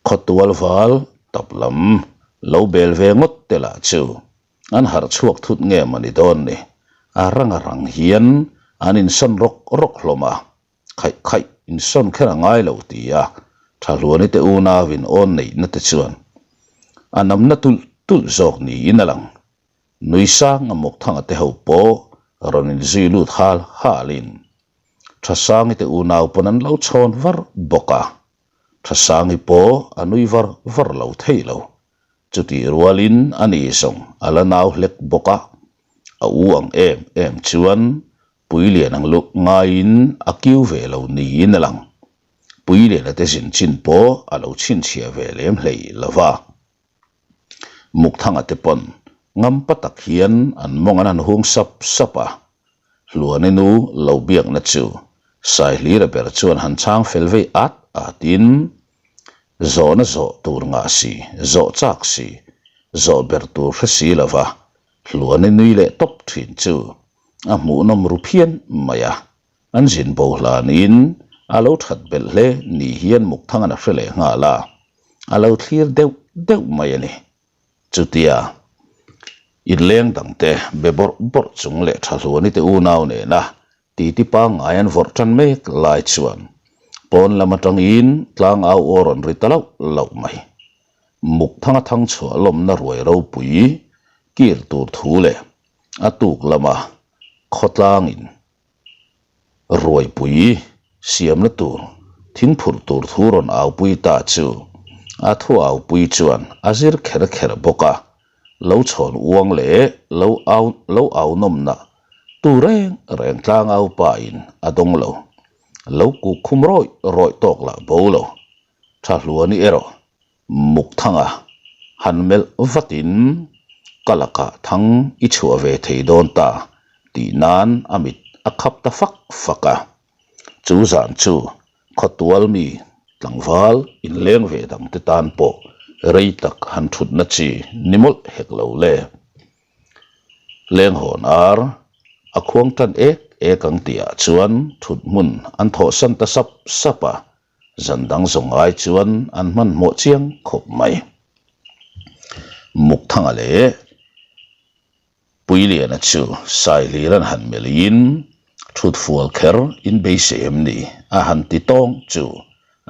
Khawtual val tap lam lo bel ve ngawt te lah chu an harh chhuak thut nge mawni dawn ni. A rang a rang hian an insawn rawk rawk hlawm a, Khaih khaih insawn kher a ngai lo ti a, Thahluani te unauin awn neihna te chuan a namna tulh tulh zawk niin a lang. Nui sang a Mawkthanga te ho pawh rawn inzui lut hal halin Thasangi te unau pawn an lo chhawn var bawk a, Thasangi pawh a nui var var lo thei lo. Chutih rualin a ni zawng a la nau hlek bawk a, a u ang em em chuan Puilian ang luh ngaiin a kiu ve lo niin a lang. Puiliana te zin chin pawh a lo chhinchhiah ve lem hlei lo va. Mukthanga te pawn ngampa tak hian an mawng an han hung sap sap a. Hluani nu lo biakna chu Saihlira ber chuan han chhang fel vei at atin zawhna zawh tur ngah si, zawh chak si, zawh ber tur hre si lo va, Hluani nui leh tawp thin chu a hmuhnawm ru phian mai a, an zin bo hlanin a lo that belh hle ni hian Mukthangan a hre leh nghal a, a lo thlir deuh deuh mai a ni. Chutia inleng dangte be bawrh bawrh chung leh tha hluani te unau nena titi pangngai an vawrh tan mek lai chuan pawn lam atangin tlang au aw rawn ri ta loh loh mai. Mukthanga thang chhuah lawmna ruai ropui kir tur thu leh A tuk lama khawtlangin ruaipui siamna tur thingphurh tur thu rawn aupui ta chu a thu aupui chuan a zir kher kher bawk a, lo chhawn uang leh lo au lo au nawmna tu reng reng tlangau pain a dawng lo, lo kuk khum rawih rawih tawk lah bo lo, tha hluani erawh Mukthanga han melh vatin ka lakah thang i chhuah ve thei dawn ta tih nan a mit a khap ta fak fak a. Chu zan chu khawtual mi tlangval inleng ve dangte tan pawh rei tak han thutna chi ni mawlh hek lo le. Lenghawn ar a khuang tan ek ek ang tihah chuan thut hmun an thawhsan ta sap sap a. Zan dang zawng ai chuan an hmanhmawh chiang khawp mai. Mukthanga leh Puiliana chu Saihlir an han melhin thutfual kher in beisei em ni a han ti tawng chu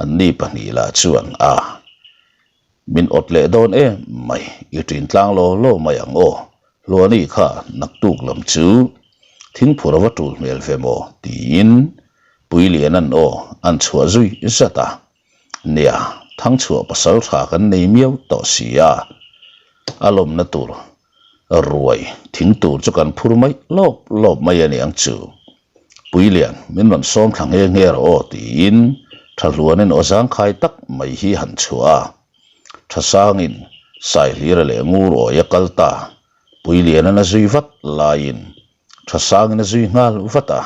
anni pahnih lah chuan a Min awt leh dawn em mai, i ṭin tlang law law mai ang aw, Hluani kha naktuk lam chu thingphur a va ṭul hmel ve maw? tiin Puiliana'n aw an chhuah zui zat a. Nia, Thangchhuah pasal ṭha kan nei miau tawh si a, a lawmna tur ruai thing tur chu kan phur mai lawp lawp mai a niang chu. Puilian, min rawn sawm thla nghe nghe rawh aw tiin Thahluanin aw zangkhai tak mai hi han chhuah a. Thasangin Saihlira leh Ngurawi a kal ta. Puilianan a zui vat laiin Thasangin a zui nghal vat a,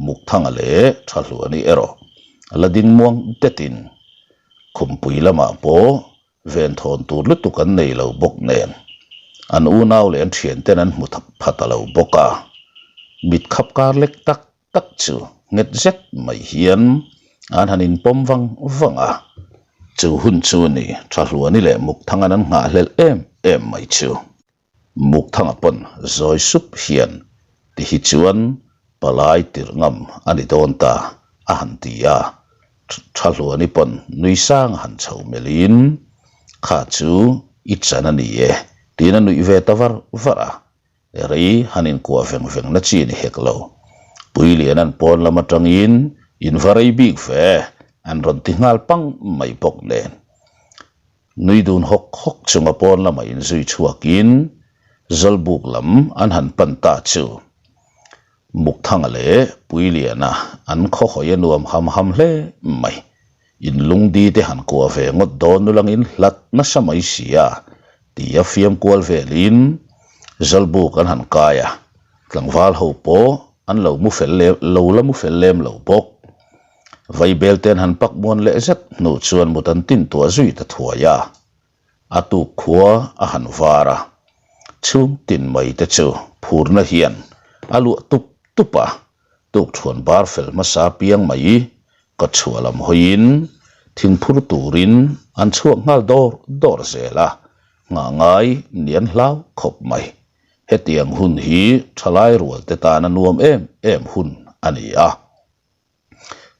Mukthanga leh Thahluani erawh a la ding muang detin Khumpui lamah pawh Venthawn tur lutuk an nei lo bawk nen, an unau leh an thianten an hmu pha ta lo bawk a. Mit khap kar lek tak tak chu nghet zet mai hian an han inpawm vang vang a. Chu hun chu ni Thahluani leh Mukthanga an nghahhlelh em em mai chu. Mukthanga pawn zawi sup hian ti hi chuan palai tirh ngam a ni dawn ta a han ti a, Thahluani pawn nui sang a han chho melhin kha chu i chan a ni e tiin a nuih ve ta var var a. Rei han inkuah veng veng na chi ni hek lo. Puilianan pawn lam atangin in va rei bik ve an rawn ti nghal pang mai bawk nen. Nui dun hawk hawk chunga pawn lama inzui chhuakin Zawlbuk lam an han pan ta chu Mukthanga leh Puiliana an khawhawi a nuam ham ham hle mai. In lungdi te han kuah ve ngawt dawn nulangin hlat nasa mai si a tia fiam kual velin Zawlbuk an han kai a, tlangval ho pawh an lo mu fel lem lo la mu fel lem lo bawk. Vaibel te an han pak muan leh zet hnu chuan mut an tin tuah zui ta thuai a, a tuk khua a han var a, chhung tin mai te chu phurna hian a luah tup tup a, tuk thuan bar fel hmasa piang mai ka chhuah lam hawiin thingphur turin an chhuak nghal dawr dawr zel a, nghah ngai ni an hlau khawp mai. Hetiang hun hi thalai rual te tan a nuam em em hun a ni a.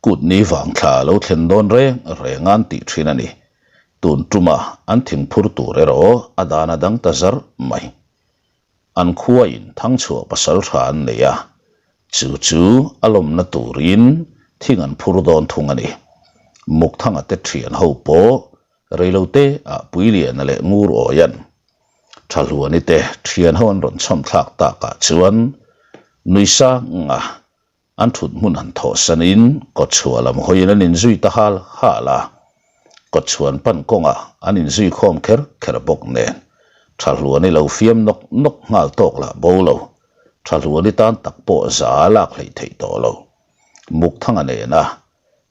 Kut ni vang thla lo thlen dawn reng reng an tih thin a ni. Tun tuma an thingphur tur erawh a dan a dang ta zar mai. An khuain thangchhuah pasal tha an nei a, chu chu a lawmna turin thing an phur dawn thung a ni. Mukthanga te thian ho pawh reilote ah Puiliana leh Ngur Awian Thahluani te thian ho an rawn chhawm thlak takah chuan Nuisanga An thut hmun han thawh sanin kawtchhuah lam hawiin an inzui ta hal hal a, kawtchhuan pan kawngah an inzui khawm kher kher bawk nen Thahluani lo fiam nawk nawk nghal tawk lah bo lo, Thahluani tan tak pawh za a lak hleih theih tawh lo. Mukthanga nena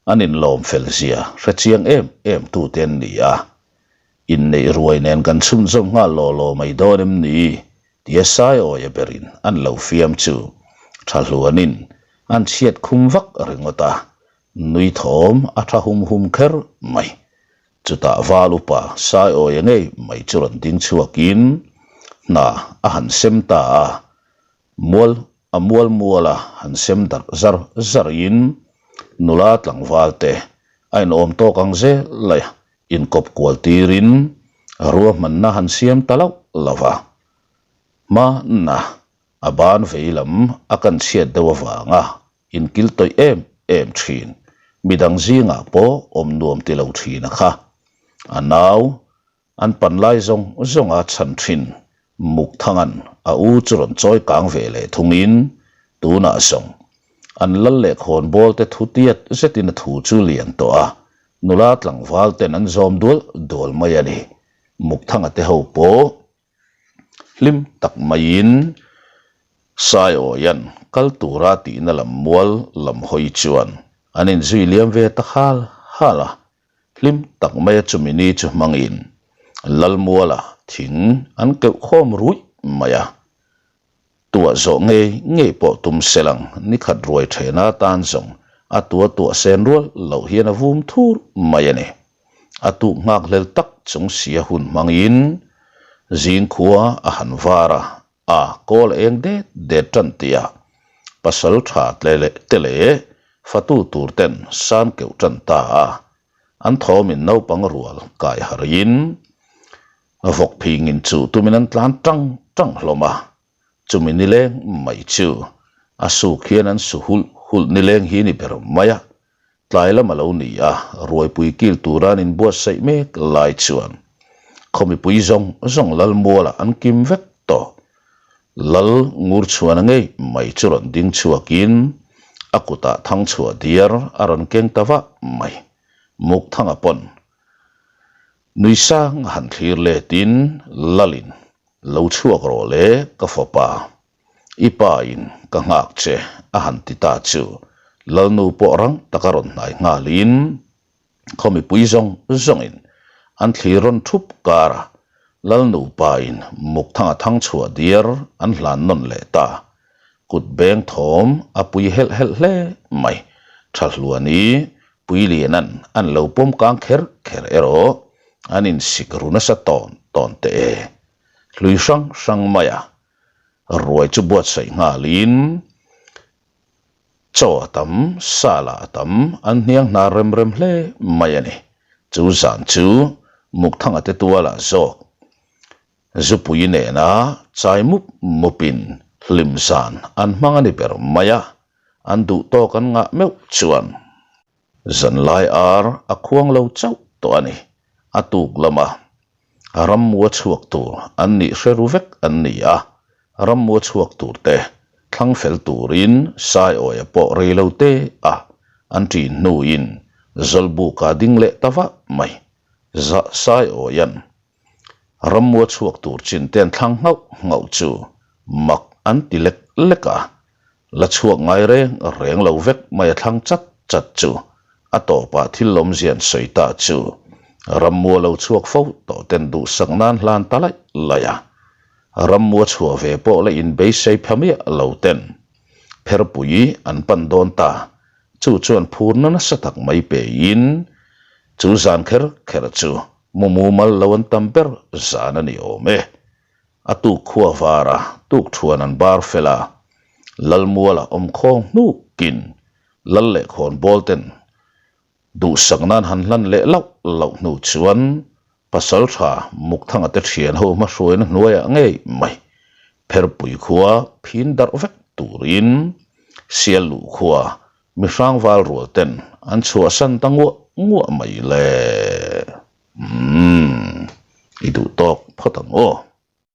an inlawm fel zia hre chiang em em tute an ni a, inneih ruai nen kan chhunzawm nghal law law mai dawn em ni? Tia Saiawia berin an lo fiam chu Thahluanin an chhiat khum vak ringawt a, nui thawm a tha hum hum kher mai. Chutah val upa Saiawia ngei mai chu rawn ding chhuakin hna a han sem ta a, mual a mual muala han sem darh zar zarin nula tlangval te a inawm tawk ang zel a. Inkawp kual tirin ruahmanna han siam ta loh lo va, hmanna a ban vei lam a kan chhiat deuh avanga inkil tawih em em thin, midang zingah pawh awm nuam ti lo thin a kha. A nau an pan lai zawng zawnga chhan thin Mukthanga'n a u chu rawn chawi kang ve leh thungin tunah zawng an lal leh khawnbawl te thu tiat zetin a thu chu lian tawh a, Nula tlangval ten an zawm dual dual mai a ni. Mukthanga te ho pawh hlim tak maiin Saiawian kal tura tihna lam mual lam hawi chuan an inzui liam ve ta hal hal a. Hlim tak maia chumi ni chu hmangin Lalmuala thing an keuh khawm ruih mai a. Tuah zawh ngei ngei pawh tum selang nikhat ruai thena atan zawng a tua tuah sen rual loh hian a vum thur mai a ni. A tuk nghak hlel tak chung sia hun hmangin zingkhua a han var a, a kawl eng det det tan tih a pasal tha tle leh te leh fatu tur ten san keuh tan ta a, an thawmin naupang rual kai harin Vawk phingin chu tumin an tlan tang tang hlawm a, chumi nileng mai chu a suk hian an su hulh hulh nileng hi ni ber mai a, tlai lam a lo ni a, ruaipui kil tura an inbuatsaih mek lai chuan khaw mipui zawng zawng Lalmualah an kim vek tawh. Lal Ngurchhuana ngei mai chu rawn ding chhuakin a kutah thangchhuah diar a rawn keng ta vah mai. Mukthanga pawn Nui sang a han thlir letin Lalin, Lo chhuak rawh le ka fapa, i pa in ka nghak che a han ti ta chu Lalnu pawh rang taka rawn hnai nghalin khaw mipui zawng zawngin an thlir rawn thup kar a, Lalnu pa in Mukthanga thang chhuah diar an hlan nawn leh ta. Kut beng thawm a pui helh helh hle mai. Thahluani. Puilianan an lo pawm kang kher kher erawh an insik ru nasa tawn tawn teh e. Hlui hrang hrang maia ruai chu buatsaih nghalin chaw a tam, sa lah a tam, an hniang hnar rem rem hle mai a ni. Chu zan chu Mukthanga te tualah zawk Zupui nena chai mup mupin hlim zan an hmang a ni ber mai a, an duh tawk an ngah meuh chuan zanlai ar a khuang lo chauh tawh a ni. A tuk lama rammua chhuak tur an nih hre ru vek an ni a, rammua chhuak tur te thlang fel turin Saiawia pawh rei lo te a an ṭin hnuin Zawlbuka ding leh ta vah mai. Saiawia'n Rammua chhuak tur chin te an thlang nghauh nghauh chu mak an ti lek lek a, la chhuak ngai reng reng lo vek mai a thlang chat chat chu a tawpah thil lawmzia an sawi ta chu Rammua lo chhuak fo tawh ten duhsak nan hlan ta laih laih a, Rammua chhuah ve pawh la inbeisei pha miah lo ten Pherpui an pan dawn ta chu chuan phurna nasa tak mai pein chu zan kher kher chu Mu mumal lo an tam ber zan a ni awm e. A tuk khua var a, tuk thuan an bar fel a. Lalmuala awm khawng hnukin Lal leh khawnbawl ten duhsak nan han hlan leh lauh lauh hnu chuan Pasaltha Mukthanga te thian ho hmahruaina hnuaiah ngei mai Pherpui khua phin darh vek turin Sialluh khua Mi hrangval rual ten an chhuahsan ta nguah nguah mai le. Umm, i duh tawk phawt ang aw.